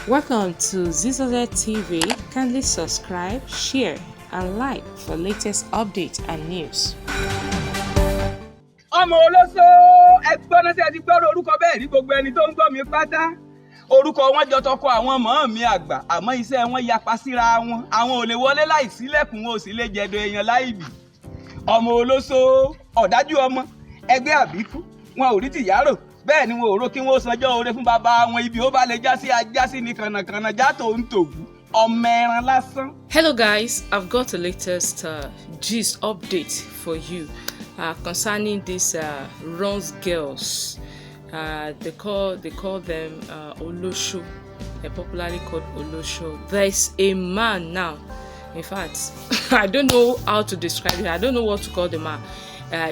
Welcome to Zizoze TV. Kindly subscribe, share, and like for latest updates and news. Ọmọ olóṣó, ẹgbọ́n náà, ṣe ti gbọ́rọ̀ orúkọ bẹ́ẹ̀ rí? Gbogbo ẹni tó ń gbọ́ mi pátá, orúkọ wọn jọ tọkọ àwọn mọ́ mi àgbà, àmọ́ iṣẹ́ wọn yapa síra wọn. Àwọn ò lè wọlé láì sílẹ̀kùn, wọn ò sì lè jẹ̀dọ̀ èèyàn láì bì. Ọmọ olóṣó, ọ̀dájú ọmọ ẹgbẹ́ àbíkú, wọn ò rí tìyárò, bẹ́ẹ̀ ni wọn ò rò kí wọ́n sanjọ́ oore fún bàbá wọn. Ibi ó bá lè já sí ajá sí ní kànnàkànnà já tó ń tògú ọmọ ẹran lásán. Hello guys, I've got the latest gist update for you concerning these runs girls. They call them Olosho. They're popularly called Olosho. There's a man now. In fact, I don't know how to describe it. I don't know what to call the man.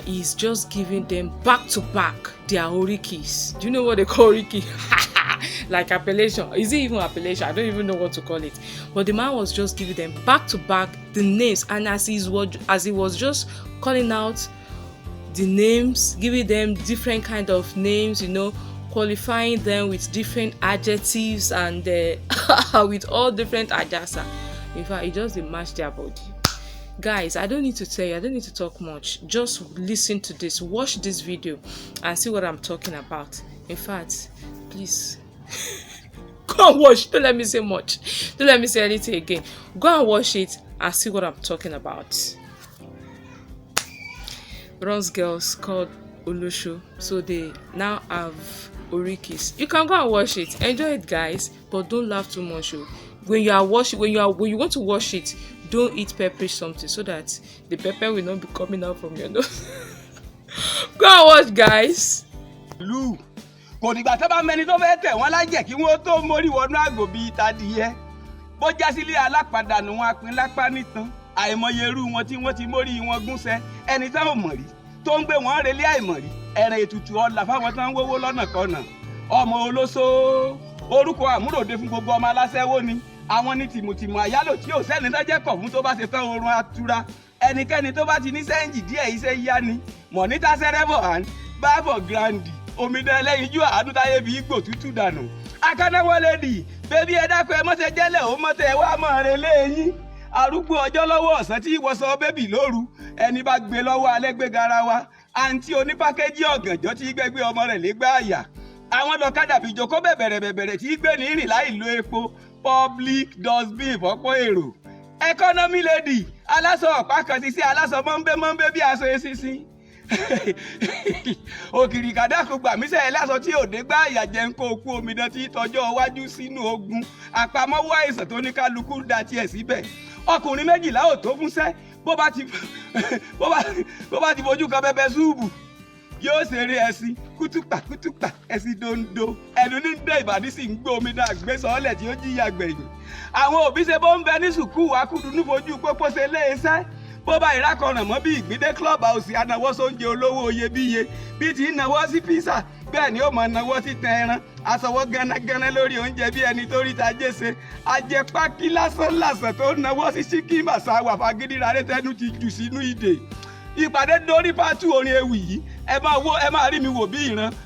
He's just giving them back to back their orikis. Do you know what they call oriki? Like appellation. Is it even appellation? I don't even know what to call it. But the man was just giving them back to back the names, and as he was just calling out the names, giving them different kind of names, qualifying them with different adjectives and with all different ajasa. In fact, it just dey match their body. Guys, I don't need to tell you, I don't need to talk much. Just listen to this, watch this video and see what I'm talking about. In fact, please go and watch. Don't let me say much, don't let me say anything again. Go and watch it and see what I'm talking about. Runs girls called Olosho, so they now have orikis. You can go and watch it. Enjoy it, guys, but don't laugh too much oh. When you are watching, when you want to watch it, don't eat peppery something so that the pepper will not be coming out from your nose. Go and watch, guys. Lù kò dìgbà tó bá mẹni tó fẹ́ tẹ̀ wọ́n lájẹ̀ kí wọ́n tó mórí wọnú àgò bíi tadìyẹ. Bó já sílé alápàdánù, wọn apin lápá nítan. Àìmọye irú wọn tí wọ́n ti mórí wọn gúnṣẹ́, ẹni táwọn mọ̀ rí tó ń gbé wọn relé àìmọ̀ rí ẹ̀rìn ètùtù ọ̀la fáwọn tó ń wówó lọ́nà kọnà. Ọmọ olóṣó, orúkọ àmúròde fún gbogbo ọmọ aláṣẹ́wó ni. Àwọn ní tìmùtìmù àyálò tí ò sẹ́ni tó jẹ́ kọ̀ fún. Tó bá ṣe tán, oorun atura. Ẹnikẹ́ni tó bá ti ní sẹ́ńjì díẹ̀, iṣẹ́ yá ni mọ̀nítà sẹ́rẹ́bọ̀ àn báfọ̀ grandi omidan ẹlẹ́yinjú àánú táyé fi gbò tútù dànù. Akánáwọlé dì bébí, ẹ dákun, ẹ mọ́tẹ́ jẹ́lẹ̀ ó mọ́tẹ́ ẹ wá mọ́ rẹ léyìn. Arúgbó ọjọ́ lọ́wọ́ ọ̀sán tí ìwọ̀sọ bébì lóru, ẹni bá gbé lọ́wọ́ alẹ́ gbé garawa. Àǹtí onípákéjì ọ̀gànjọ́ tí gbẹ́gbé ọmọ rẹ̀ légbá àyà. Àwọn lọ́kadà fìjókòó bẹ̀bẹ̀rẹ̀ bẹ̀bẹ̀rẹ̀ tí gbé ní rìn láì lo epo, public dustbin fọ́pọ̀ èrò. Economy lady, aláṣọ ọ̀pá kan ti sí aláṣọ mọ́ńbé mọ́ńbé bí aṣọ eṣinṣin. Òkìrì kàdákùn gbàmísẹ́ ẹ láṣọ tí òde gbá àyà jẹ́ ń kó okú. Omidan tí tọjọ́ iwájú sínú ogun àpamọ́wọ́ àìsàn tó ní kálukú da tiẹ̀ síbẹ̀. Ọkùnrin 12 ò tó fúnṣẹ́. Bó bá ti fojú kan pepper soup, yóò ṣeré ẹṣin kútùpà kútùpà, ẹṣin dondo ẹnu ní dé. Ìbàdí sì ń gbé omi náà gbé sọ́ọ́lẹ̀ tí ó jìyà gbẹ̀yìn. Àwọn òbí ṣe bó ń bẹ ní sùkúù akúdùnú fojú pópó ṣe léeṣẹ́. Bó bá ìrákọràn mọ́ bí ìgbíndé club house, anáwó sóúnjẹ olówó iyebíye. Bí ti ń náwó sí pizza, bẹ́ẹ̀ ni ó mọ̀ náwó sí tẹ ẹran. Aṣọwọ́ gánágáná lórí oúnjẹ bí ẹni tó rí tajé ṣe. Ajẹpákí lásán lásán tó náwó sí chicken masala, fagídí rárẹ̀ tẹnu ti jù sínú ìdè. Ìpàdé dórí pátú orin ewì yìí. Ẹ máa wo, ẹ máa rí mi wò bí ìran.